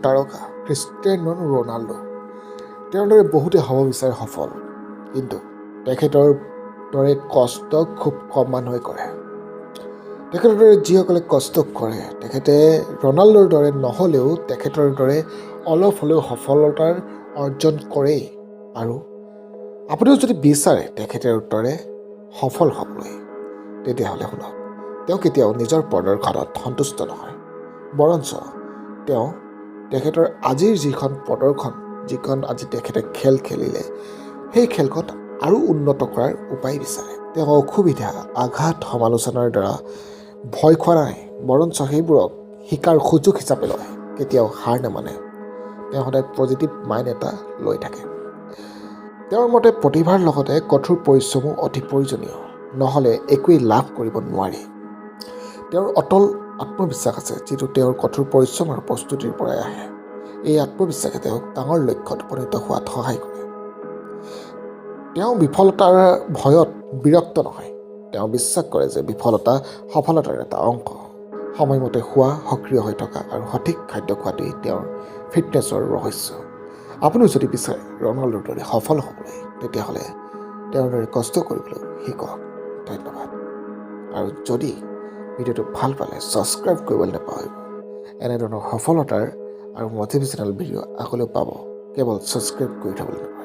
তাৰকা খ্ৰীষ্টিয়ানো ৰনাল্ডো। তেওঁৰ দৰে বহুতে হ'ব বিচাৰে সফল, কিন্তু তেখেতৰ দৰে কষ্ট খুব কম মানুহে কৰে। তেখেতৰ দৰে যিসকলে কষ্ট কৰে, তেখেতে ৰনাল্ডোৰ দৰে নহ'লেও তেখেতৰ দৰে অলপ হ'লেও সফলতাৰ অৰ্জন কৰেই। আৰু আপুনিও যদি বিচাৰে তেখেতৰ দৰে সফল হ'বলৈ, তেতিয়াহ'লে শুনক। তেওঁ কেতিয়াও নিজৰ প্ৰদৰ্শনত সন্তুষ্ট নহয়, বৰঞ্চ তেওঁ তেখেতৰ আজিৰ যিখন প্ৰদৰ্শন, যিখন আজি তেখেতে খেল খেলিলে, সেই খেলখন আৰু উন্নত কৰাৰ উপায় বিচাৰে। তেওঁ অসুবিধা, আঘাত, সমালোচনাৰ দ্বাৰা ভয় খোৱা নাই, বৰঞ্চ সেইবোৰক শিকাৰ সুযোগ হিচাপে লয়। কেতিয়াও হাৰ নামানে। তেওঁ সদায় পজিটিভ মাইণ্ড এটা লৈ থাকে। তেওঁৰ মতে প্ৰতিভাৰ লগতে কঠোৰ পৰিশ্ৰমো অতি প্ৰয়োজনীয়, নহ'লে একোৱেই লাভ কৰিব নোৱাৰি। তেওঁৰ অটল আত্মবিশ্বাস আছে, যিটো তেওঁৰ কঠোৰ পৰিশ্ৰম আৰু প্ৰস্তুতিৰ পৰাই আহে। এই আত্মবিশ্বাসে তেওঁক ডাঙৰ লক্ষ্যত উপনীত হোৱাত সহায় কৰে। তেওঁ বিফলতাৰ ভয়ত বিৰক্ত নহয়। তেওঁ বিশ্বাস কৰে যে বিফলতা সফলতাৰ এটা অংশ। সময়মতে শোৱা, সক্ৰিয় হৈ থকা আৰু সঠিক খাদ্য খোৱাটোৱেই তেওঁৰ ফিটনেছৰ ৰহস্য। আপুনিও যদি বিচাৰে ৰনাল্ডোৰ দৰে সফল হ'বলৈ, তেতিয়াহ'লে তেওঁৰ দৰে কষ্ট কৰিবলৈ শিকক। ধন্যবাদ। আৰু যদি ভিডিঅ'টো ভাল পালে ছাবস্ক্ৰাইব কৰিবলৈ নাপাহৰিব। এনেধৰণৰ সফলতাৰ আৰু মটিভেশ্যনেল ভিডিঅ' আগলৈও পাব, কেৱল ছাবস্ক্ৰাইব কৰি থ'বলৈ নাপাহৰিব।